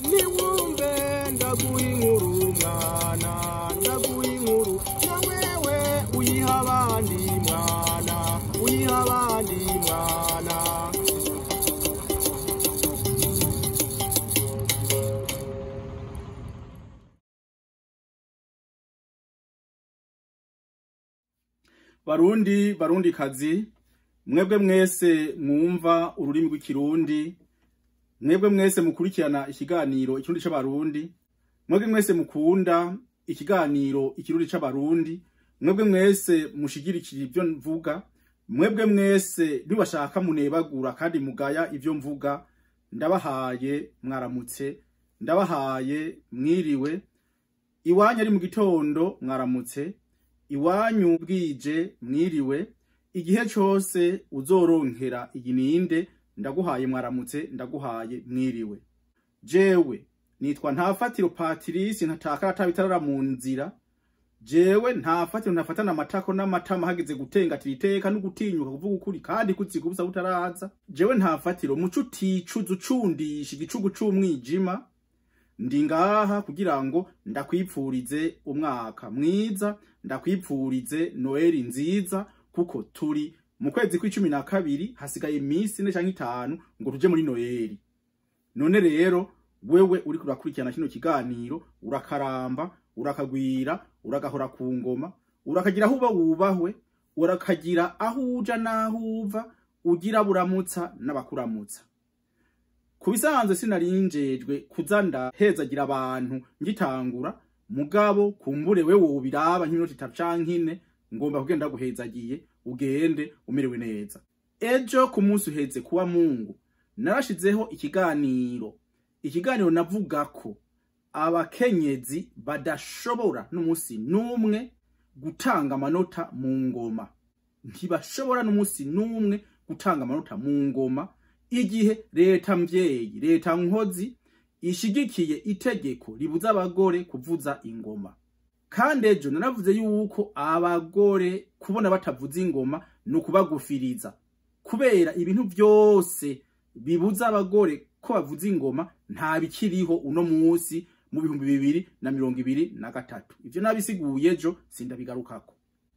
Niwumve ndaguha inkuru mwana, ndaguha inkuru na wewe uyiha abandi mwana, uyiha abandi mwana. Barundi, barundi kazi, mwebwe mwese mwumva ururimi rw'ikirundi, mwebwe mwese mukurikirana ikiganiro Ikirundi c'Abarundi, mwebwe mwese mukunda ikiganiro Ikirundi c'Abarundi, mwebwe mwese mushigirikira ivyo mvuga, mwebwe mwese nibashaka munebagura kandi mugaya ivyo mvuga, ndabahaye mwaramutse, ndabahaye mwiriwe, iwanyu ari mu gitondo mwaramutse, iwanyu bwije mwiriwe, igihe cose uzoronkera iyi ninde, ndaguhaye mwaramutse, ndaguhaye mwiriwe. Jewe nitwa Ntafatiro Patrice, ntatakara atabitarara mu nzira. Jewe Ntafatiro ntafatana amatako n'amatama hageze gutengatira iteka no gutinyuka kuvuga ukuri kandi kuziga ubusa butaraza. Jewe Ntafatiro muco uticuza ucundisha igicugu c'umwijima, ndi ngaha kugira ngo ndakwipfurize umwaka mwiza, ndakwipfurize Noeli nziza, kuko turi mu kwezi kw'icumi na kabiri, hasigaye iminsi 4 canke 5 ngo tuje muri Noeli. None rero wewe uriko urakurikirana kino kiganiro, urakaramba, urakagwira, uragahora ku ngoma, urakagira aho uba wubahwe, urakagira aho uja n'aho uva, ugira buramutsa n'abakuramutsa. Ku bisanzwe sinarinjejwe kuza ndahezagira abantu ngitangura, mugabo kumbure wewe wobiraba nk'iminota 3 canke 4, ngomba kugenda guhezagiye ugende umerewe neza. Ejo ku munsi uheze kuwa Mungu narashizeho ikiganiro, ikiganiro navuga ko abakenyezi badashobora n'umunsi n'umwe gutanga amanota mu ngoma. Ntibashobora n'umunsi n'umwe gutanga amanota mu ngoma igihe leta mvyeyi, leta nkozi ishigikiye itegeko ribuza abagore kuvuza ingoma. Kandi ejo naravuze yuko abagore kubona batavuza ingoma ni ukubagufiriza, kubera ibintu vyose bibuza abagore ko bavuza ingoma nta bikiriho uno munsi mu 2023. Ivyo nabisiguye ejo, sindabigarukako.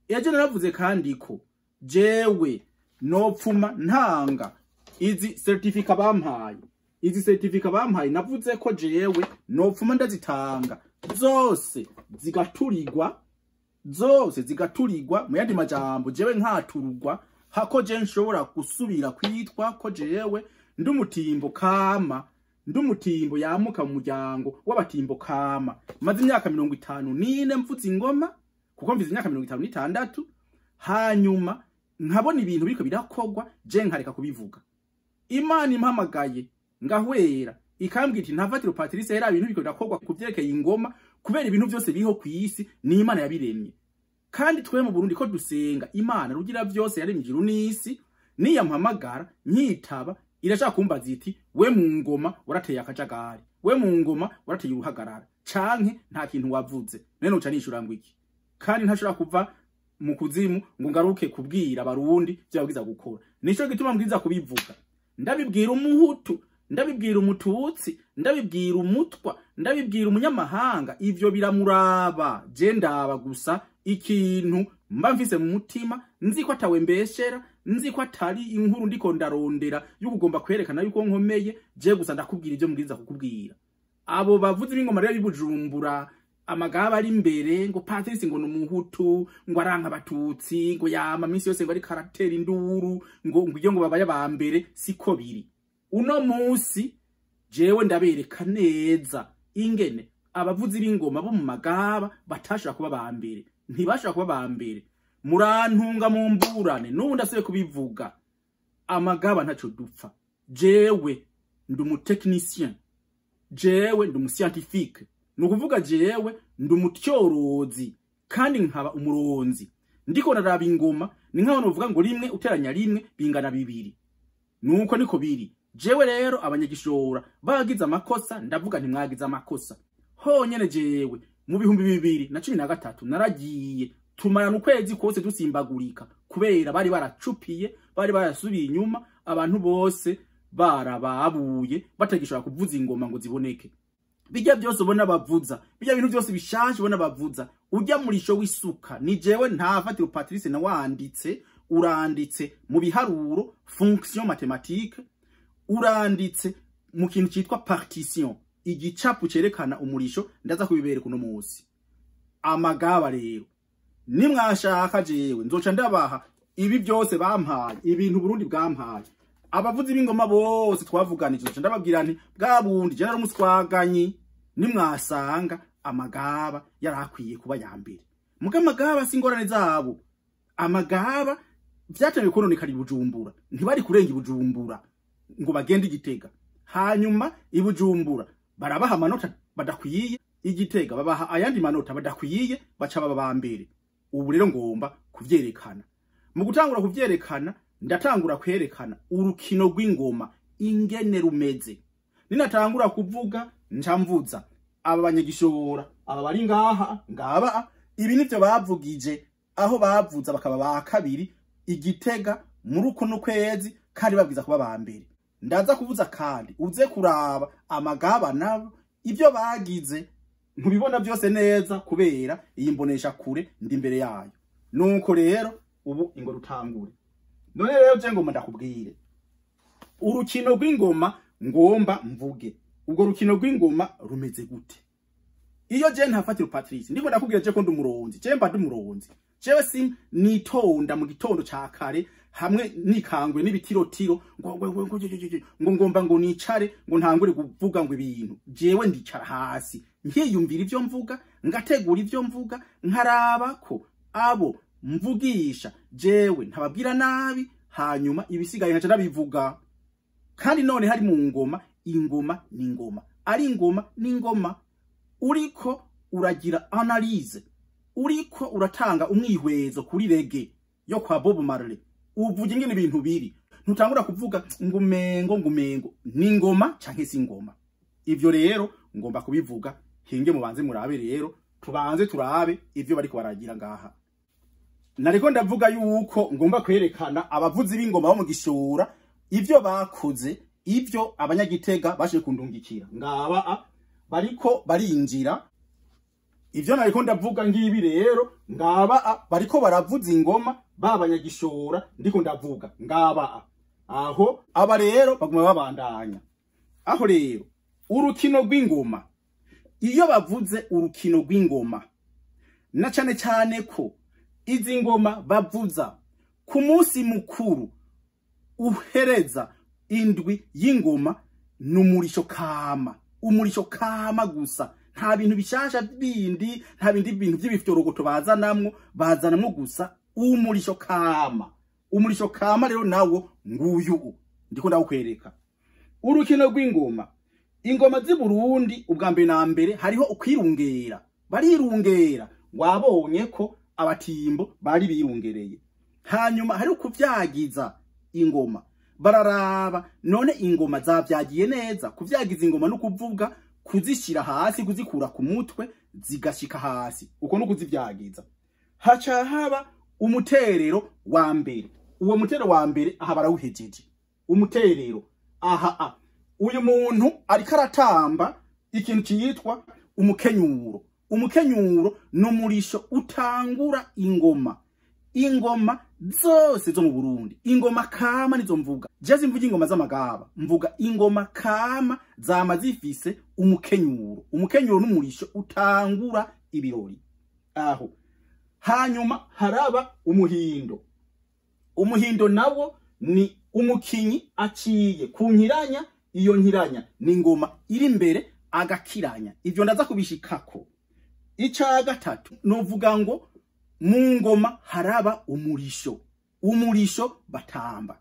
Ejo naravuze kandi ko jewe nopfuma ntanga izi certificat bampaye, izi certificat bampaye navuze ko jewe nopfuma ndazitanga zose zigaturirwa, zose zigaturirwa. Mu yandi majambo jewe nkaturugwa hako je nshobora gusubira kwitwa ko jewe ndumutimbo kama, ndumutimbo yamuka mu muryango w'abatimbo kama. Maze imyaka 54 mvuze ingoma, kuko mvize imyaka 56, hanyuma nkabona ibintu biriko birakogwa je nkareka kubivuga. Imana impamagaye ngahwera ikambwira iti Ntafatiro Patrice, era ibintu biriko birakogwa kuvyerekeye ingoma, kubera ibintu vyose biriho kw'isi ni Imana yabiremye. Kandi twe mu Burundi ko dusenga Imana rugira vyose yaremye ijuru n'isi, niyampamagara nkitaba irashaka kumbaza iti we mu ngoma warateye akajagari, we mu ngoma warateye uruhagarara, canke nta kintu wavuze, none uca nishura ngo iki? Kandi ntashobora kuva mu kuzimu ngo ngaruke kubwira abarundi ivyo babwiza gukora. Nico gituma mbwiza kubivuga. Ndabibwira umuhutu, ndabibwira umututsi, ndabibwira umutwa, ndabibwira umunyamahanga, ivyo biramuraba. Je ndaba gusa ikintu mba mfise mu mutima, nzi ko atawe mbeshera, nzi ko atari inkuru ndiko ndarondera yuko ugomba kwerekana yuko nkomeye. Je gusa ndakubwira ivyo mbwiza kukubwira. Abo bavuzi b'ingoma rero bibujumbura amagaba ari imbere ngo Patrice ngo numuhutu, ngo aranka abatutsi, ngo yama minsi yose ngo ari karatera induru, ngo ngo ngo babaye aba mbere, siko biri. Uno munsi jewe ndabereka neza ingene abavuzi b'ingoma bo mu magaba batashobora kuba ba mbere, ntibashobora kuba ba mbere. Murantunga mu mburane, n'ubu ndasubiye kubivuga, amagaba ntaco dupfa. Jewe ndi umutechnicien, jewe ndi umuscientifique, ni ukuvuga jewe ndi umutyorozi kandi nkaba umuronzi. Ndiko naraba ingoma ni nkaho novuga ngo rimwe uteranya rimwe bingana 2. Nuko niko biri. Jewe rero abanyagishora bagize amakosa, ndavuga nti mwagize amakosa. Honyene jewe mu 2013 naragiye tumarana ukwezi kose dusimbagurika kubera bari baracupiye, bari barasubiye inyuma, abantu bose Barababuye batagishobora kuvuza ingoma ngo ziboneke. Bijya byose ubona bavuza, bijya bintu byose bishaje ubona bavuza, ujya murisho w'isuka ni jewe Ntafatiro Patrice na wanditse, uranditse mu biharuro fonction mathématique, uranditse mu kintu citwa partition, igicapu cerekana umurisho. Ndaza kubibereka uno munsi. Amagaba rero nimwashaka jewe nzoca ndabaha ibi byose bampaye, ibintu Burundi bwampaye. Abavuzi b'ingoma bose twavuganije, nzoca ndababwira nti bwa bundi je nari umuswaganyi, nimwasanga amagaba yarakwiye kuba ya mbere. Muga amagaba si ingorane zabo, amagaba vyatangiye kononekara i Bujumbura, ntibari kurenga i Bujumbura ngo bagende i Gitega. Hanyuma i Bujumbura barabaha amanota badakwiye, i Gitega babaha ayandi manota badakwiye, baca baba ba mbere. Ubu rero ngomba kuvyerekana. Mu gutangura kuvyerekana, ndatangura kwerekana urukino rw'ingoma ingene rumeze. Ninatangura kuvuga ncamvuza aba banyagishobora, aba bari ngaha ngaba, ibi nivyo bavugije aho bavuza bakaba ba kabiri i Gitega muri uko no kwezi, kandi babwiza kuba ba mbere. Ndaza kuvuza kandi uze kuraba amagaba nabo ibyo bagize. Ntubibona byose neza kubera iyi mbonesha kure ndi imbere yayo. Nuko rero ubu ingo rutangure. None rero je ngoma ndakubwire urukino rw'ingoma, ngomba mvuge ubwo rukino rw'ingoma rumeze gute. Iyo je Ntafatiro Patrice ndiko ndakubwira je ko ndi umuronzi, je mba ndi umuronzi. Jewe si nitonda mu gitondo ca kare hamwe nikangwe n'ibitirotiro ngo ngomba ngo nicare ngo ntangure kuvuga ngo ibintu. Jewe ndicara hasi nkiyumvira ivyo mvuga, ngategura ivyo mvuga, nkaraba ko abo mvugisha jewe ntababwira nabi, hanyuma ibisigaye nkaca ndabivuga. Kandi none hari mu ngoma, ingoma ni ingoma, ari ingoma ni ingoma. Uriko uragira analyse, uriko uratanga umwihwezo kuri reggae yo kwa Bob Marley, uvuga ingene ibintu biri, ntutangura kuvuga ngumengo ngumengo ni ngoma canke si ngoma. Ivyo rero ngomba kubivuga. Hinge mubanze murabe rero, tubanze turabe ivyo bariko baragira ngaha. Nariko ndavuga yuko ngomba kwerekana abavuzi b'ingoma bo mu Gishora ivyo bakoze, ivyo abanyagitega bashe kundungikira. Ngaba bariko barinjira. Ivyo nariko ndavuga ngibi rero, ngaba bariko baravuza ingoma babanyagishora ndiko ndavuga. Ngaba aho aba rero baguma babandanya. Aho rero urukino rw'ingoma, iyo bavuze urukino rw'ingoma, na cane cane ko izi ngoma bavuza ku munsi mukuru uhereza indwi y'ingoma, n'umurisho kama, umurisho kama gusa. Nta bintu bishasha bindi, nta bindi bintu by'ibifyorogoto bazanamwo, bazanamwo gusa umurisho kama. Umurisho kama rero nawo nguyu ndiko ndawukwereka. Urukino rw'ingoma, ingoma z'i Burundi, ubwa mbere na mbere hariho ukwirungera, barirungera. Wabonye ko abatimbo bari birungereye. Hanyuma hari ukuvyagiza ingoma, bararaba none ingoma zavyagiye neza. Kuvyagiza ingoma no kuvuga kuzishira hasi, kuzikura ku mutwe zigashika hasi, uko no kuzivyagiza. Haca haba umuterero wa mbere. Uwo mutero wa mbere aha barawuhejeje. Umuterero aha uyu muntu ariko aratamba ikintu citwa umukenyuro. Umukenyuro ni umurisho utangura ingoma, ingoma zose zo mu Burundi. Ingoma kama nizo mvuga je, simvuga ingoma z'amagaba, mvuga ingoma kama zama zifise umukenyuro. Umukenyuro n'umurisho utangura ibirori aho. Hanyuma haraba umuhindo. Umuhindo nawo ni umukinyi aciye ku nkiranya, iyo nkiranya ni ingoma iri imbere, agakiranya. Ivyo ndaza kubishikako. Ica gatatu novuga ngo mu ngoma haraba umurisho, umurisho batamba,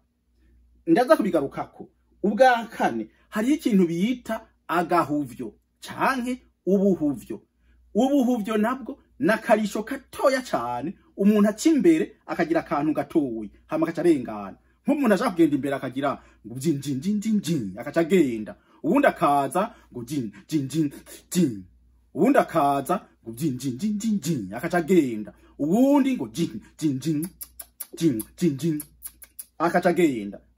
ndaza kubigarukako. Ubwa kane hariyo ikintu bita agahuvyo canke ubuhuvyo. Ubuhuvyo nabwo nakarisho gatoya cane, umuntu aca imbere akagira akantu gatoyi, hama agaca arengana. Nk'umuntu ashaka kugenda imbere akagira ngo jin jin jin jin jin, akaca agenda. Uwundi akaza ngo jin jin jin jin, uwundi akaza ngo jin jin jin jin jin, akaca agenda. Uwundi ngo jin jin jin jin jin jin, akaca agenda.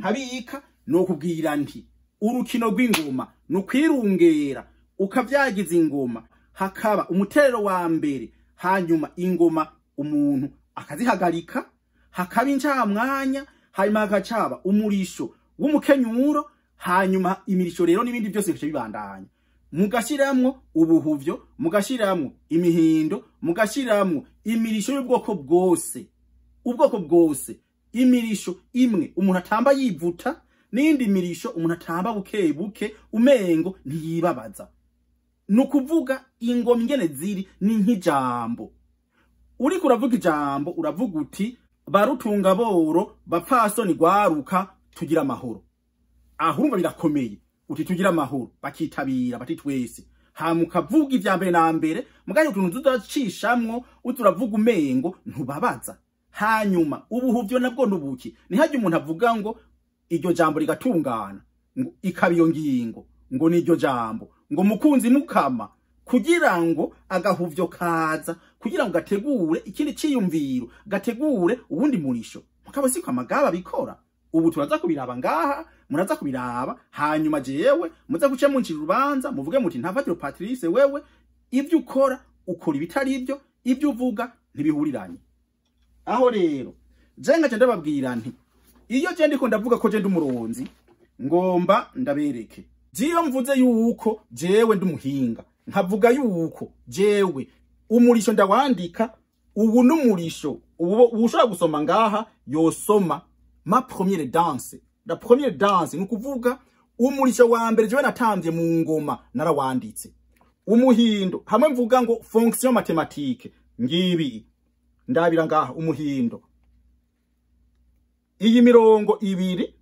Nkabika no kubwira nti urukino rw'ingoma nukwirungera ukavyagiza ingoma, hakaba umuterero wa mbere, hanyuma ingoma umuntu akazihagarika, hakaba incamwanya, hanyuma hakacaba umurisho w'umukenyuro, hanyuma imirisho rero n'ibindi byose bice bibandanya. Mugashiramwo ubuhuvyo, mugashiramwo imihindo, mugashiramwo imirisho y'ubwoko bwose, ubwoko bwose. Imirisho imwe umuntu atamba yivuta, n'indi mirisho umuntu atamba buke buke umengo ntiyibabaza. Nukuvuga ingoma ingene ziri ni nk'ijambo. Uriko uravuga ijambo uravuga uti barutunga boro bapfasoni gwaruka tugira amahoro. Aho urumva birakomeye uti tugira amahoro, bakitabira bati twese. Hama ukavuga ivya mbere na mbere, mugari utuntu tudacishamwo uturavuga umengo ntubabaza. Hanyuma ubuhuvyo nabwo nubuki, nihajye umuntu avuga ngo iryo jambo rigatungana, ngo ikaba iyo ngingo, ngo niryo jambo, ngo mukunzi mukama, kugira ngo agahuvyo kaza, kugira ngo gategure ikindi ciyumviro, gategure ubundi murisho. Mukaba siko amagaba bikora. Ubu turaza kubiraba ngaha, muraza kubiraba, hanyuma jewe muza guca muncira urubanza, muvuge muti Ntafatiro Patrice wewe ivyo ukora ukora ibitari ibyo, ivyo uvuga ntibihuriranye. Aho rero je ngaca ndababwira nti iyo je ndiko ndavuga ko je ndi umuronzi, ngomba ndabereke. Jiyo mvuze yuko jewe ndi umuhinga, nkavuga yuko jewe umurisho ndawandika, ubu n'umurisho ubu ushobora gusoma ngaha yosoma ma première danse. La première danse ni ukuvuga umurisho wa mbere jewe natamvye mu ngoma narawanditse. Umuhindo hamwe mvuga ngo fonction mathématique ngibi ndabira ngaha umuhindo. Iyi mirongo ibiri,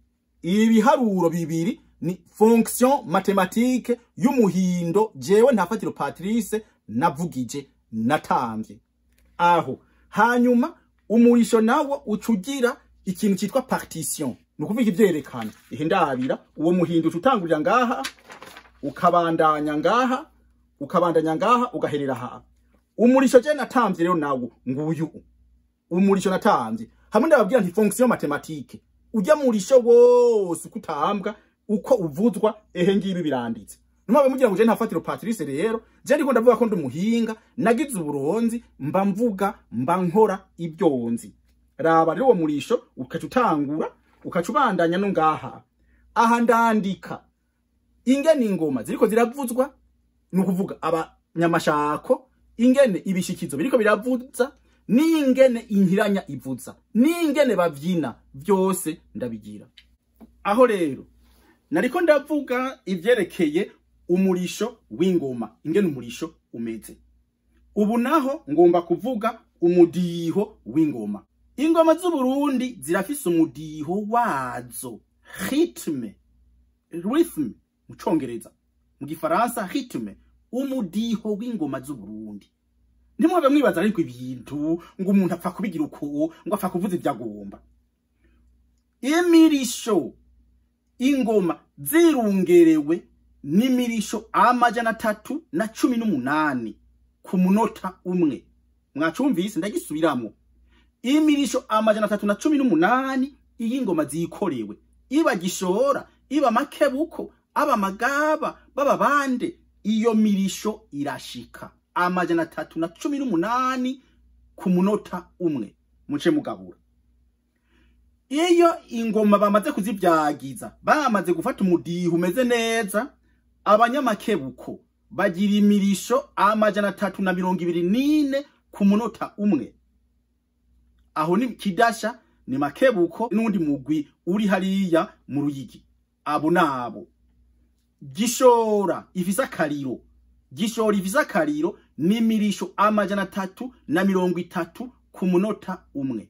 ibiharuro bibiri ni fonction mathématique y'umuhindo jewe Ntafatiro Patrice navugije natamvye. Aho hanyuma umurisho nawo ucugira ikintu citwa partition, nukuvuga ivyerekana. Ihe ndabira uwo muhindo utangurira ngaha, ukabandanya ngaha, ukabandanya ngaha, ugaherera ha. Umurisho je natamvye rero nawo nguyu umurisho natamvye. Hamwe ndababwira nti fonction mathématique, ujya murisho wose ukutambwa uko uvuzwa, ehe ngibi biranditse. Numabe mugira ngo je Ntafatiro Patrice rero je ndiko ndavuga ko ndi umuhinga, nagize uburonzi, mba mvuga mba nkora ibyonzi. Raba rero uwo murisho ukaca utangura ukaca ubandanya no ngaha. Aha ndandika ingene ingoma ziriko ziravuzwa, nukuvuga abanyamashako, ingene ibishikizo biriko biravuza, n'ingene inkiranya ivuza, n'ingene bavyina, byose ndabigira. Aho rero nariko ndavuga ivyerekeye umurisho w'ingoma, ingene umurisho umeze. Ubu naho ngomba kuvuga umudiho w'ingoma. Ingoma z'Uburundi zirafise umudiho wazo, rythme, rhythm mu Congereza, mu Gifaransa rythme, umudiho w'ingoma z'Uburundi. Ntimwabe mwibaza ariko ibintu ngo umuntu apfa kubigira uko, ngo apfa kuvuza ivyagomba. Imirisho ingoma zirungerewe n'imirisho 318 ku munota umwe. Mwacumvise, ndagisubiramwo. Imirisho 318 iyi ngoma zikorewe, iba gishora, iba makebuko, aba magaba, baba bande, iyo mirisho irashika 318 ku munota umwe. Muce mugabura. Iyo ingoma bamaze kuzivyagiza, bamaze gufata umudiho umeze neza, abanyamakebuko bagira imirisho 324 ku munota umwe. Aho ni kidasha, ni makebuko n'undi mugwi uri hariya mu Ruyigi. Abo nabo gishora ifisa kariro, gishora ifisa kariro ni mirisho 330 ku munota umwe.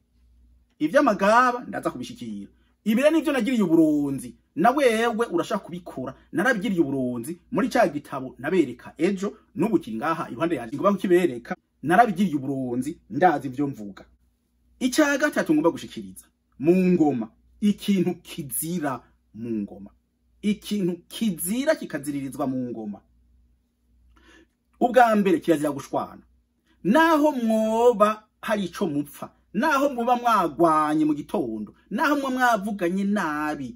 Ivy'amagaba ndaza kubishikira. Ibire nivyo nagiriye uburonzi, na wewe urashaka kubikora. Narabigiriye uburonzi muri ca gitabo nabereka ejo, n'ubu kiri ngaha iruhande yanje ngomba kukibereka. Narabigiriye uburonzi, ndazi ivyo mvuga. Ica gatatu ngomba gushikiriza mu ngoma, ikintu kizira mu ngoma, ikintu kizira kikaziririzwa mu ngoma. Ubwa mbere kirazira gushwana. Naho mwoba hari ico mupfa, naho muba mwagwanye mu gitondo, naho mwa mwavuganye nabi,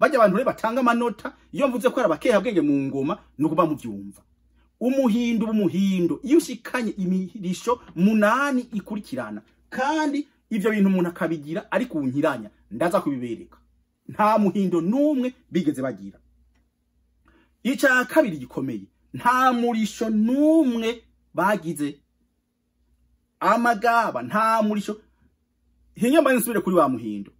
Bajya abantu rero batanga amanota, iyo mvuze ko ari abakeha bwenge mu ngoma nukuba muvyumva. Umuhindo b'umuhindo iyo ushikanye imirisho 8 ikurikirana, kandi ivyo bintu umuntu akabigira ari ku nkiranya, ndaza kubibereka. Nta muhindo numwe bigeze bagira. Ica kabiri gikomeye, nta murisho numwe bagize. Amagaba nta murisho. Hinyamba nsubire kuri wa muhindo.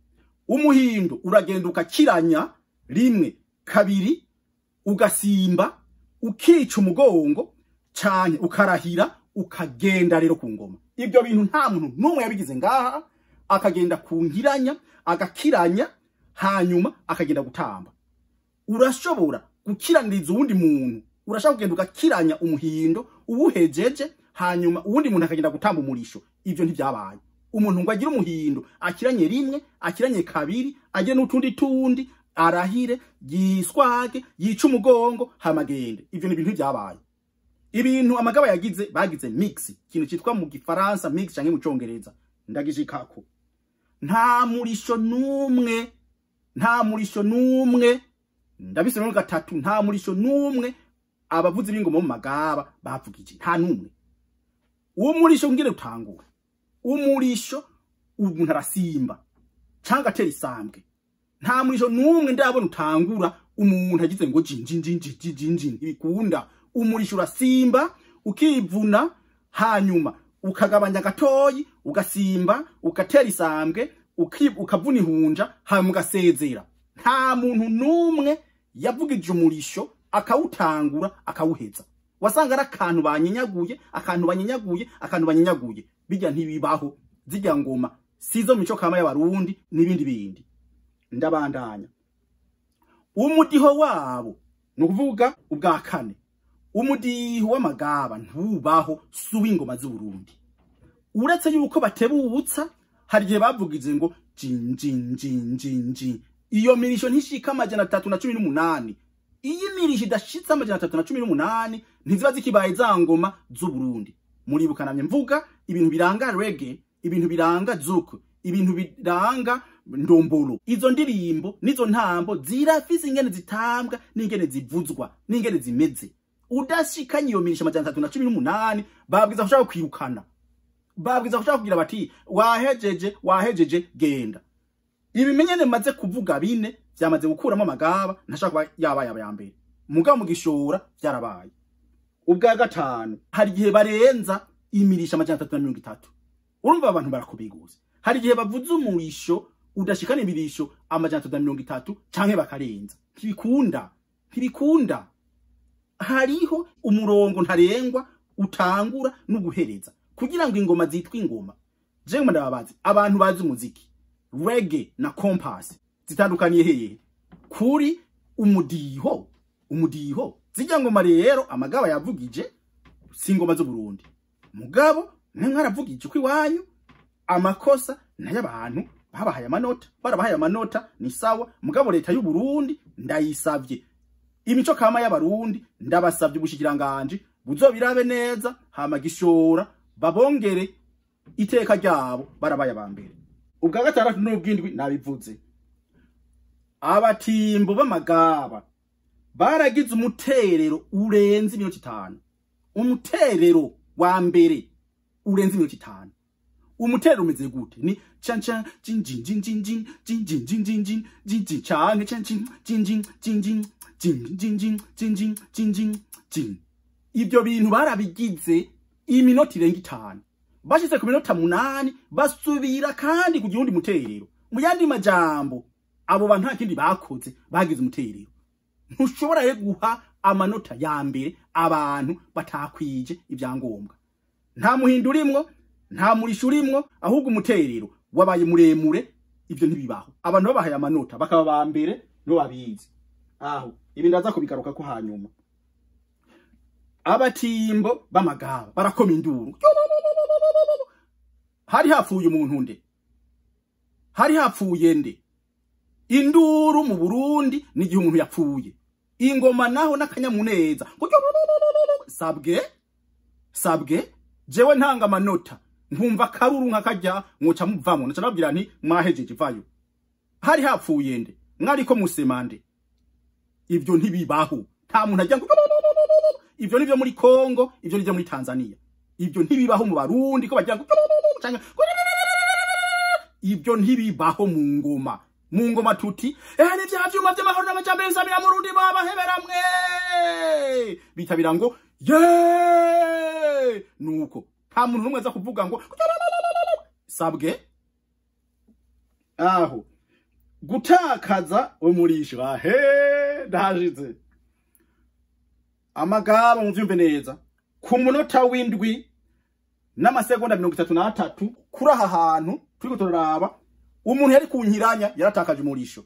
Umuhindo uragenda ukakiranya rimwe kabiri, ugasimba ukica umugongo cyane, ukarahira, ukagenda rero ku ngoma. Ibyo bintu nta muntu numwe yabigize ngaha. Akagenda ku nkiranya, agakiranya, hanyuma akagenda gutamba. Urashobora gukiraniriza uwundi muntu, urashobora kugenda ugakiranya umuhindo uwuhejeje, hanyuma uwundi muntu akagenda gutamba umurisho. Ibyo ntivyabaye. Umuntu ngo agire umuhindo akiranye rimwe, akiranye kabiri, agire n'utundi tundi, arahire, yiswage, yica umugongo, hamagende. Ivyo ni ibintu byabaye. Ibintu amagaba yagize, bagize mix, ikintu citwa mu Gifaransa mix canke mu Congereza. Ndagishikako. Nta murisho numwe, nta murisho numwe, ndabisubiramo gatatu, nta murisho numwe abavuzi b'ingoma mu magaba bavugije, nta numwe. Uwo murisho ngire utangura. Umurisho umuntu arasimba cyangwa atera isambwe. Nta murisho numwe ndabona utangura umuntu agize ngo jinjinjinjinjinjin, ibikunda. Umurisho urasimba ukivuna, hanyuma ukagabanya gatoyi, ugasimba, ugatera isambwe, ukavuna ihunja, hanyuma ugasezera. Nta muntu numwe yavugije umurisho akawutangura akawuheza. Wasanga ari akantu banyenyaguye, akantu banyenyaguye, akantu banyenyaguye. Bijya ntibibaho. Zijya ngoma sizo mico kama y'abarundi n'ibindi bindi. Ndabandanya. Umudiho wabo nukuvuga ubwa kane, umudiho w'amagaba ntubaho, suba ingoma z'Uburundi. Uretse yuko batebutsa, hari gihe bavugize ngo jin jin jin jin jin. Iyo mirisho ntishika 318. Iyi mirisho idashitse 318 ntiziba zikibaye za ngoma z'Uburundi. Muribuka namye mvuga ibintu biranga reggae, ibintu biranga zouk, ibintu biranga ndombolo. Izo ndirimbo nizo ntambo zirafise ingene zitambwa n'ingene zivuzwa n'ingene zimeze. Udashikanye iyo mirisho 318 babwiza kushaka kwirukana, babwiza kushaka kugira bati wahejeje, wahejeje, genda. Ibimenyane maze kuvuga bine byamaze gukuramo amagaba, ntashaka kuba yabaye aba mbere. Mugabo mu gishora byarabaye. Ubwa gatanu, hari gihe barenza imirisha 330. Urumva abantu barakubiguza. Hari gihe bavuza umurisho udashikana imirisho 330 canke bakarenza. Ntibikunda, ntibikunda. Hariho umurongo ntarengwa utangura no guhereza kugira ngo ingoma zitwe ingoma. Jewe ndababazi abantu bazi umuziki, reggae na compass zitandukaniye hehe? Kuri umudiho, umudiho. Zijya ngoma rero amagaba yavugije si ingoma z'u Burundi. Mugabo mwaravugije ko iwanyu amakosa n'abantu babahaye amanota, barabahaye amanota ni sawa. Mugabo leta y'u Burundi ndayisavye, imico kama y'abarundi ndabasavye ubushikiranganje buzobirabe neza, hama gishora babongere iteka ryabo barabaye abambere. Ubwa gatandatu n'ubwindwi nabivuze. Abatimbo b'amagaba baragize umuterero urenze iminota 5. Umuterero wa mbere urenze iminota 5. Umuterero umeze gute? Ni chan chan jin jin jin jin jin jin jin jin jin jin jin jin chan chan jin jin jin jin jin jin jin jin jin jin jin jin jin. Ibyo bintu barabigize iminota irenga 5. Bashitse ku minota 8 basubira kandi kugira undi muterero. Mu yandi majambo abo bantu nta kindi bakoze, bagize umuterero. Ntushobora guha amanota ya mbere abantu batakwije ibyangombwa. Nta muhindo urimwo, nta murisho urimwo, ahubwo umuterero wabaye muremure. Ivyo ntibibaho. Abantu babahaye amanota bakaba ba mbere no babizi. Aho ibi ndaza kubigaruka ko hanyuma. Abatimbo b'amagaba barakoma induru. Hari hapfuye umuntu nde? Hari hapfuye nde? Induru mu Burundi ni gihe umuntu yapfuye. Ingoma naho n'akanyamuneza. Sabwe, sabwe, jewe ntanga amanota nkumva karuru nkakajya nkoca muvamo, naca nabwira nti mwahejeje vayo. Hari hapfuye nde? Mwariko musemande. Ivyo ntibibaho. Nta muntu ajya ngo ivyo nivyo muri Kongo, ivyo nivyo muri Tanzania. Ivyo ntibibaho mu Barundi ko bajya ngo ivyo ntibibaho mu ngoma. Mu ngoma tuti ni vya vyuma vy'amahoro n'amajambere bisamira mu Rundi babaheberamwe. Bitabira ngo ye nuko nta muntu n'umwe aza kuvuga ngo sabwe aho gutakaza umurisho. Ahe ndashize amagaba muvyumve neza. Ku munota w'indwi n'amasegonda 33 kuri aha hantu turiko turaraba, umuntu yari kunkiranya yaratakaje umurisho.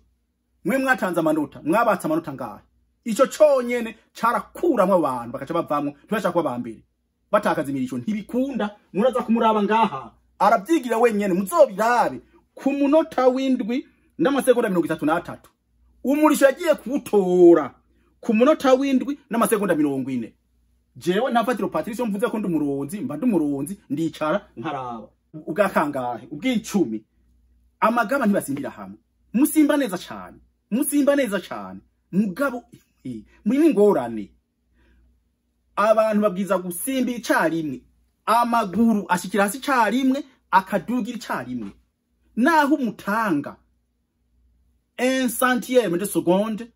Mwe mwatanze amanota, mwabatse amanota ngahe? Ico conyene carakuramwo abantu bakaca bavamwo, ntibashaka kuba bambere. Batakaza imirisho ntibikunda. Muraza kumuraba ngaha aravyigira wenyene, muzobirabe. Ku munota w'indwi n'amasegonda 33 umurisho yagiye kuwutora ku munota w'indwi n'amasegonda 40. Jewe ntafatiro Patrice mvuze ko ndumuronzi, mba ndumuronzi, ndicara nkaraba ubwa kangahe, ubw'icumi. Amagaba ntibasimbira hamwe, musimba neza cyane, musimba neza cyane mugabo muri n'ingorane. Abantu babwiza gusimba icarimwe, amaguru ashikira hasi icarimwe, akadugira icarimwe. Naho umutanga 1 centième de seconde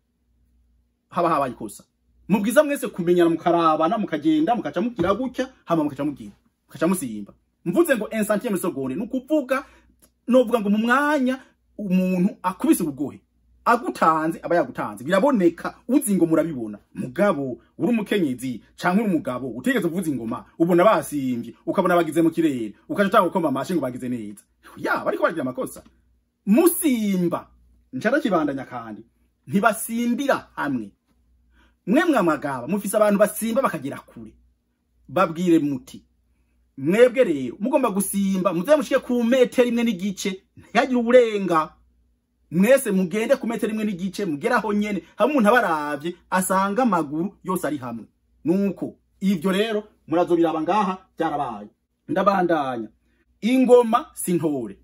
haba habaye ikosa. Mubwiza mwese kumenyana, mukarabana, mukagenda, mukaca mugira gutya, hama mukaca mugira, mukaca musimba. Mvuze ngo 1 centième de seconde nukuvuga novuga ngo mu mwanya umuntu akubise ubugohe agutanze aba yagutanze, biraboneka, uzi ngo murabibona. Mugabo uri umukenyezi canke uri umugabo utigeze uvuza ingoma, ubona basimvye ukabona bagize mu kirere, ukaca utanga gukoma amashi ngo bagize neza. Ya bariko baragira amakosa. Musimba ncara kibandanya kandi ntibasimbira hamwe. Mwe mwamagaba mufise abantu basimba bakagera kure, babwire muti mwebwe rero mugomba gusimba muze mushike ku metero 1.5, ntihagire uburenga. Mwese mugende ku metero 1.5, mugeraho nyene hamwe umuntu abaravye asanga amaguru yose ari hamwe. Nuko ivyo rero murazobiraba ngaha byarabaye. Ndabandanya. Ingoma sintore.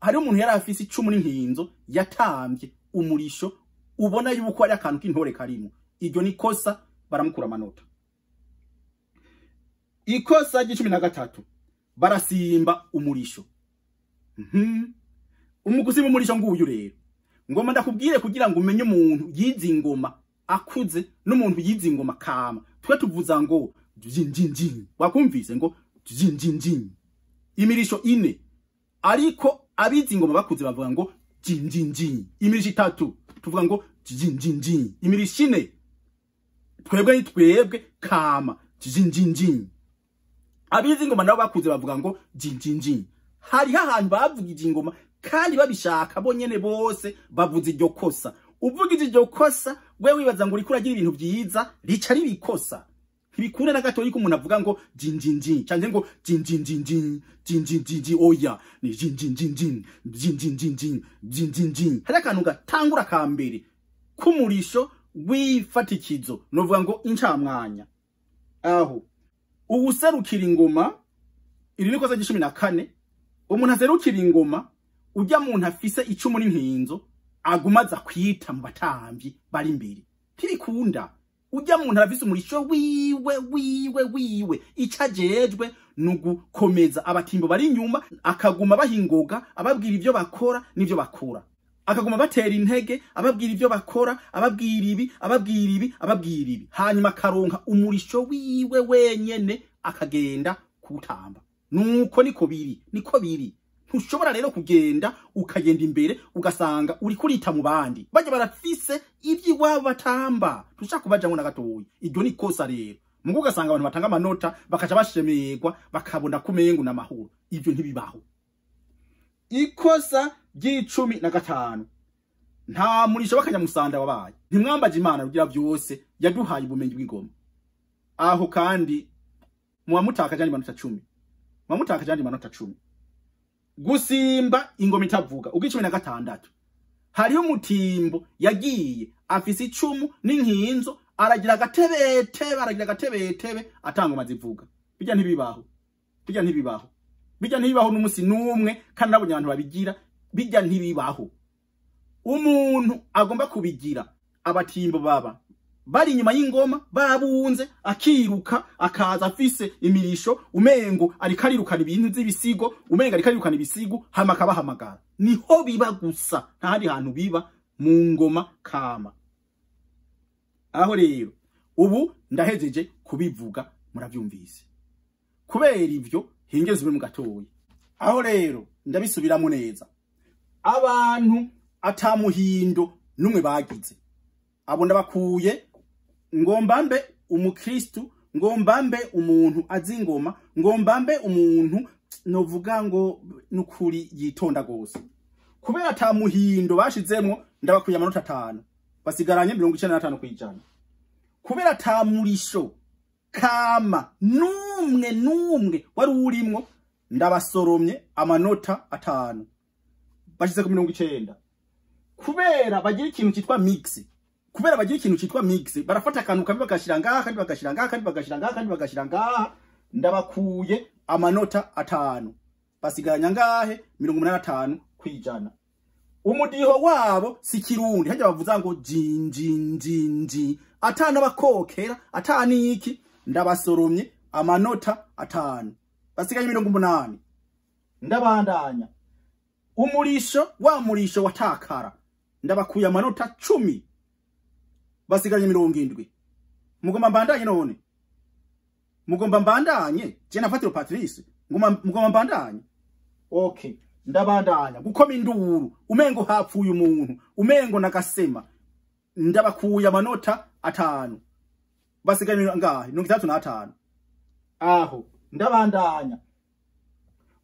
Hari umuntu yari afise icumu n'inkinzo yatamvye umurisho ubona yuko ari akantu k'intore karimo. Iryo ni kosa, baramukura amanota. Ikosa ry'icumi na gatatu, barasimba umurisho. Umugusimba umurisho nguyu rero ngoma ndakubwire kugira ngo umenye umuntu yize ingoma akuze n'umuntu yize ingoma kama. Twe tuvuza ngo jinjinjin, wakumvise ngo jinjinjin, imirisho ine. Ariko abize ingoma bakuze bavuga ngo jinjinjin, imirisho itatu tuvuga ngo jinjinjin, imirisho ine twebwe ni twebwe kama jinjinjin. Abize ingoma nabo bakuze bavuga ngo jinjinjin. Hariho ahantu bavugije ingoma kandi babishaka bonyene bose bavuze iryo kosa. Uvugije iryo kosa we wibaza ngo uriko uragira ibintu vyiza, rica ribikosa. Ntibikunda na gatoyi ko umuntu avuga ngo jinjinjin canke ngo jinjinjinjin jinjinjinji. Oya ni jinjinjinjin jinjinjinjin jinjinjin. Hari akantu gatangura ka mbere k'umurisho w'ifatikizo, novuga ngo incamwanya. Aho uwuserukira ingoma, iri ni kosa ry'icumi na kane. Umuntu aserukira ingoma ujya muntu afise icumu n'inkinzo agumaza kwita mu batamvyi bari imbere, ntibikunda. Ujya muntu arafise umurisho wiwe wiwe wiwe, ico ajejwe nugukomeza abatimbo bari inyuma, akaguma bahingoga ababwira ivyo bakora n'ivyo bakora, akaguma batera intege ababwira ivyo bakora, ababwira ibi, ababwira ibi, ababwira ibi, hanyuma akaronka umurisho wiwe wenyene akagenda kuwutamba. Nuko niko biri, niko biri. Ntushobora rero kugenda ukagenda imbere ugasanga uri kurita mu bandi bajya barafise ivy'iwabo batamba, tushaka kubajamwo na gatoyi. Iryo ni kosa rero. Mugo ugasanga abantu batanga amanota bakaca bashemerwa bakabona kumengo n'amahoro. Ivyo ntibibaho. Ikosa ry'icumi na gatanu, nta murisho w'akanyamusanda wabaye. Ntimwambaje Imana rugira vyose yaduhaye ubumenyi bw'ingoma. Aho kandi muba mutakaje andi manota 10, muba mutakaje andi manota 10. Gusimba ingoma itavuga. Ubw'icumi na gatandatu, hariho umutimbo yagiye afise icumu n'inkinzo, aragira agatebetebe, aragira agatebetebe atangoma zivuga. Bijya ntibibaho, bijya ntibibaho, bijya ntibibaho n'umusi n'umwe, kandi nabonye abantu babigira. Bijya ntibibaho. Umuntu agomba kubigira, abatimbo baba bari inyuma y'ingoma babunze, akiruka akaza afise imirisho, umengo ariko arirukana ibintu vy'ibisigo, umengo ariko arirukana ibisigo, hama akabahamagara. Niho biba gusa, nta handi hantu biba mu ngoma kama. Aho rero ubu ndahejeje kubivuga, muravyumvise. Kubera ivyo hingezwe mu gatoyi. Aho rero ndabisubiramo neza, abantu atamuhindo numwe bagize, abo ndabakuye. Ngomba mbe umukristu, ngomba mbe umuntu azi ingoma, ngomba mbe umuntu novuga ngo nukuri yitonda gose. Kubera atamuhindo bashizemwo, ndabakuye amanota 5, basigaranye 95%. Kubera atamurisho kama numwe wari urimwo, ndabasoromye amanota 5, bashize ku 90. Kubera bagira ikintu cyitwa mix, kubera bagira ikintu cyitwa mix, barafata akantu kamwe bagashira ngaha, kandi bagashira ngaha, kandi bagashira ngaha, kandi bagashira ngaha, ndabakuye amanota 5, basigaranya ngahe? 85%. Umudiho wabo si kirundi, hajya bavuza ngo jinjinjinji, atana bakokera atani iki, ndabasoromye amanota 5, basigaye 80. Ndabandanya umurisho wa murisho watakara, ndabakuye amanota 10, basigaye 70. Mugomba mbandanye none? Mugomba mbandanye? Je nafatiro Patrice, mugomba mbandanye? Okay, ndabandanya. Gukoma induru umengo hapfuye umuntu, umengo nagasema, ndabakuye amanota 5, basigaye ngahe? 35. Aho ndabandanya.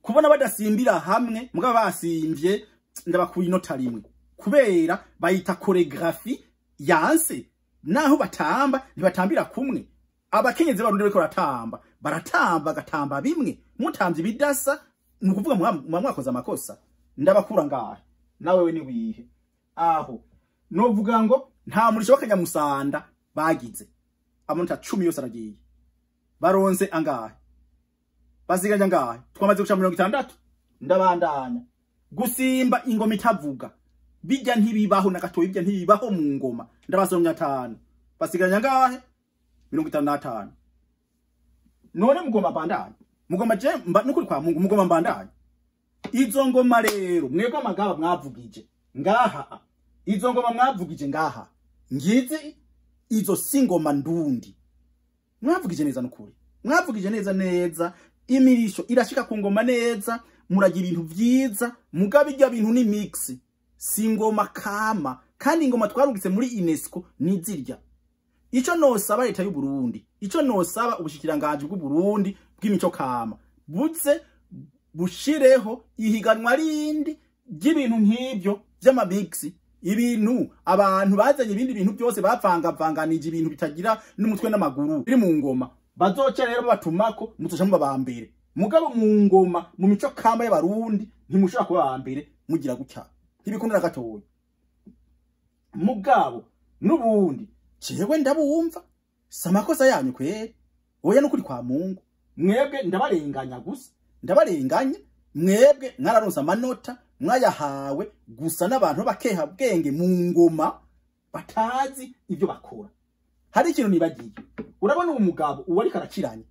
Kubona badasimbira hamwe mugabo basimvye, ndabakuye inota 1, kubera bayita choreography yanse. Naho batamba ntibatambira kumwe. Abakenyezi barundi bariko baratamba, baratamba gatamba bimwe, mutamvye bidasa, nukuvuga mwakoze amakosa. Ndabakura ngahe? Nawe we ni wihe? Aho novuga ngo nta murisho w'akanyamusanda bagize, amanota 10 yose aragiye. Baronse angahe? Basiganya ngahe? Twamaze guca 60. Ndabandanya. Gusimba ingoma itavuga, bijya ntibibaho na gatoyi, bijya ntibibaho mu ngoma, ndabasomya 5, basiganya ngahe? 55. None mugomba mbandanye? Mugomba je nukuri kwa Mungu mugomba mbandanye? Izo ngoma rero mwebwe amagaba mwavugije ngaha, izo ngoma mwavugije ngaha ngizi, izo si ngoma ndundi. Mwavugije neza nukuri, mwavugije neza neza, imirisho irashika ku ngoma neza, muragira ibintu vyiza, mugabe ibyo bintu ni mix, si ngoma kama. Kandi ingoma twarungitse muri UNESCO nizirya. Ico nosaba leta y'u Burundi, ico nosaba ubushikiranganje bw'u Burundi bw'imico kama, buze bushireho ihiganwa rindi ry'ibintu nk'ibyo vy'amamix, ibintu abantu bazanye ibindi bintu byose bavanga-vanganije, ibintu bitagira n'umutwe n'amaguru biri mu ngoma. Bazoca rero babatumako, muzoca muba ba mbere. Mugabo mu ngoma, mu mico kama y'abarundi, ntimushobora kuba ba mbere mugira gutya, ntibikundira gatoya. Mugabo n'ubundi jewe ndabumva, si amakosa yanyu kweri, oya nukuri kwa Mungu. Mwebwe ndabarenganya gusa, ndabarenganya. Mwebwe mwararonse amanota, mwayahawe gusa n'abantu bakeha bwenge mu ngoma, batazi ibyo bakora. Hari ikintu nibagiye. Urabona uwo mugabo uwo ariko arakiranye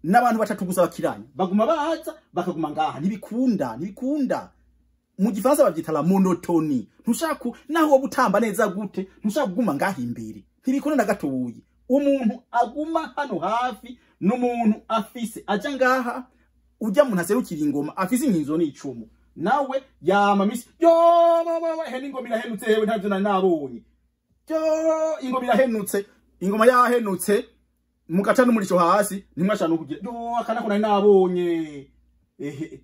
n'abantu batatu gusa bakiranye, baguma baza bakaguma ngaha, ntibikunda, ntibikunda. Mu gifaransa bavyita la monotonie. Ntushaka naho wo gutamba neza gute, ntushaka kuguma ngaha imbere, ntibikunda na gatoyi. Umuntu aguma hano hafi n'umuntu afise aja ngaha, ujya muntu aserukira ingoma afise inkinzo n'icumu, nawe yama misi yo baba he n'ingoma irahenutse, hewe ntavyo nari nabonye. Yo ingoma irahenutse, ingoma yahenutse, mugaca n'umurisho hasi, ntimwashaka no kugira yo akana ko nari nabonye. Ehe,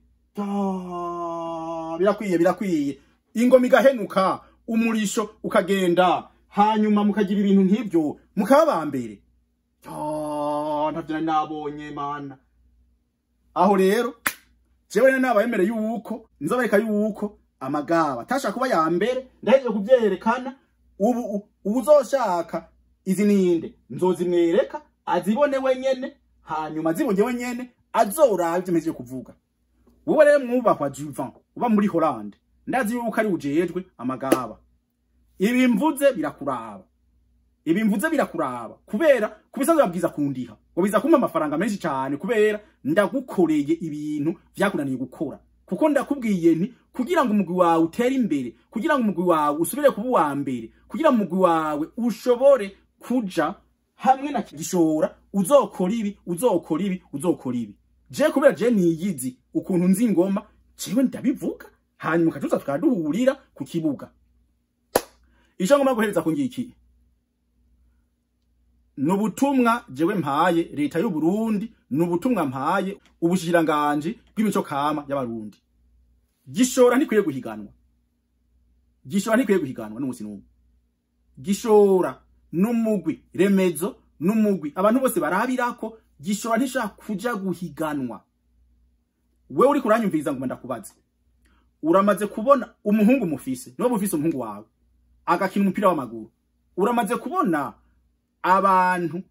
birakwiye, birakwiye. Ingoma igahenuka, umurisho ukagenda, hanyuma mukagira ibintu nk'ibyo, mukaba ba mbere. Ntavyo nari nabonye mana. Aho rero jewe nabayemere yuko nzobereka yuko amagaba atashaka kuba ya mbere, ndahejeje kuvyerekana. Ubu uzoshaka izi ninde nzozimwereka, azibone wenyene, hanyuma azibonye wenyene azoraba ivyo mpejeje kuvuga. Wowe rero mwubahwa Juvan uba muri Hollande, ndazi yuko ari ujejwe amagaba. Ibi mvuze birakuraba, ibi mvuze birakuraba, kubera kubisanzwe babwiza kundiha, wabiza kumpa amafaranga menshi cyane kubera ndagukoreye ibintu vyakunaniye gukora. Kuko ndakubwiye nti kugira ngo umugwi wawe utere imbere, kugira ngo umugwi wawe usubire kuba uwa mbere, kugira ngo umugwi wawe ushobore kuja hamwe na Gishora, uzokora ibi, uzokora ibi, uzokora ibi. Je kubera je niyizi ukuntu nzi ingoma, jewe ndabivuga, hanyuma kajuza tukaduhurira ku kibuga. Ico ngomba guhereza ku ngiki nubutumwa jewe mpaye leta y'u Burundi, nubutumwa mpaye ubushikiranganje bw'imico kama y'abarundi. Gishora ntikwiye guhiganwa, Gishora ntikwiye guhiganwa n'umusi n'umwe. Gishora n'umugwi remezo, n'umugwi abantu bose barabirako. Gishora ntishaka kuja guhiganwa. Wewe uri kuranyumviriza ngo ndakubaze, uramaze kubona umuhungu mufise, niwe mufise umuhungu wawe agakina umupira w'amaguru, uramaze kubona abantu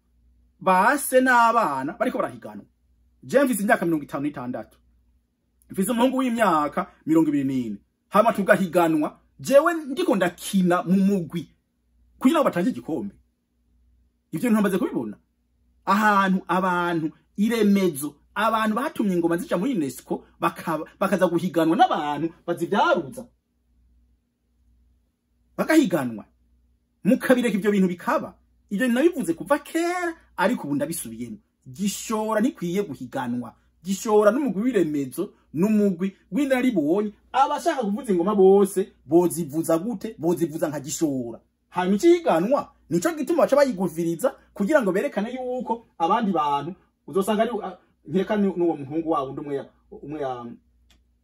base n'abana bariko barahiganwa? Je mfise imyaka 56, mfise umuhungu w'imyaka 24, hama tugahiganwa, jewe ndiko ndakina mu mugwi kugira ngo batange igikombe. Ivyo ntumaze kubibona ahantu abantu iremezo, abantu batumye ingoma zija muri UNESCO bakaza guhiganwa n'abantu bazivyaruza, bakahiganwa, mukabireka ivyo bintu bikaba. Ibyo nabivuze kuva kera, ariko ubu ndabisubiyemo. Gishora ntikwiye guhiganwa. Gishora n'umugwi w'iremezo, n'umugwi w'inararibonye. Abashaka kuvuza ingoma bose bozivuza gute? Bozivuza nka Gishora. Hanyuma ikihiganwa nico gituma baca bayiguviriza kugira ngo berekane yuko abandi bantu uzosanga ari nkeka n'uwo muhungu wabo undi umwe ya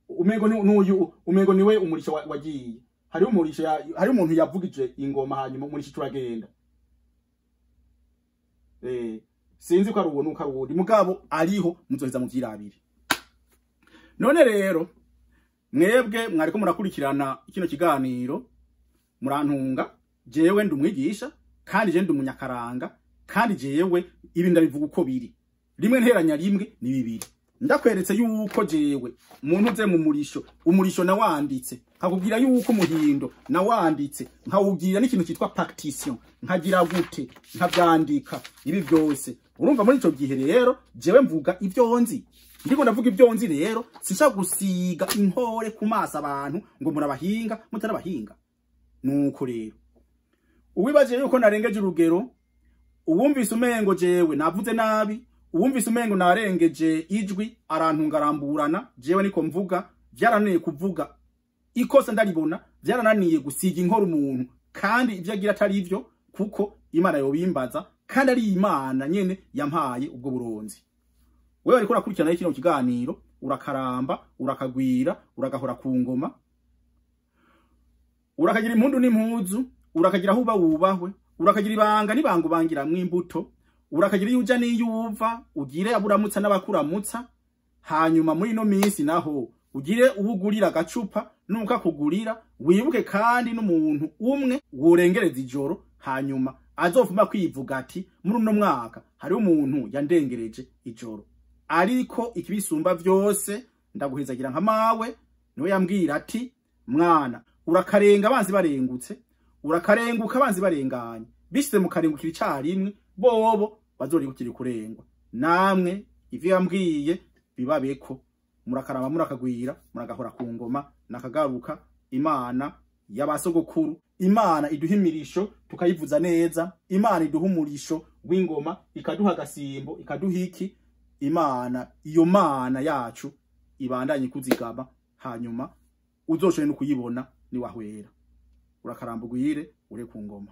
umego n'uyu umego niwe umurisho wagiye. Hari umurisho, hari umuntu yavugije ingoma hanyuma umurisho turagenda. Sinzi ko ari uwo nuko ari uwo mugabo ariho, muzoheza muvyirabire. None rero mwebwe mwariko murakurikirana kino kiganiro, murantunga, jewe ndumwigisha kandi je ndumunyakaranga, kandi jewe ibi ndabivuga uko biri. Rimwe nteranya rimwe ni bibiri. Ndakweretse yuko jewe umuntu uze mu murisho, umurisho nawanditse, nkakubwira yuko umuhindo nawanditse, nkawubwira n'ikintu cyitwa partition, nkagira gute, nkabyandika ibi byose. Urumva muri ico gihe rero jewe mvuga ivyo nzi. Ndiko ndavuga ivyo nzi rero, sinshaka gusiga inkore ku maso abantu ngo murabahinga mutarabahinga. Nuko rero uwibaje yuko narengeje urugero, uwumvise umengo jewe navuze nabi, uwumvise umengo narengeje ijwi, arantunga aramburana, jewe niko mvuga. Vyarananiye kuvuga ikosa ndaribona, vyarananiye gusiga inkora umuntu kandi ivyo agira atari ivyo, kuko Imana yobimbaza, kandi ari Imana nyene yampaye ubwo buronzi. Wewe ariko urakurikirana kino kiganiro, urakaramba, urakagwira, uragahora ku ngoma, urakagira impundu n'impuzu, urakagira aho uba wubahwe, urakagira ibanga n'ibango bangiramwo imbuto, urakagira iyo uja n'iyo uva, ugire aburamutsa n'abakuramutsa. Hanyuma muri ino minsi naho ugire uwugurira agacupa n'ukakugurira, wibuke kandi n'umuntu umwe worengereza ijoro, hanyuma azovuma kwivuga ati muri uno mwaka hari umuntu yandengereje ijoro. Ariko ikibisumba vyose ndaguhezagira nka mawe, niwe yambwira ati mwana urakarenga abanzi barengutse, urakarenguka abanzi barenganye, bishize mu karengukira icarimwe bobo bazorigukira kurengwa. Namwe ivyo yambwiye bibabeko, murakaraba murakagwira, muragahora ku ngoma nakagaruka. Imana y'abasogokuru, Imana iduha imirisho tukayivuza neza, Imana iduha umurisho w'ingoma ikaduha agasimbo ikaduha iki. Imana iyo mana yacu ibandanye kuzigama, hanyuma uzoshobore no kuyibona niwahwera. Urakaramba ugwire ure ku ngoma.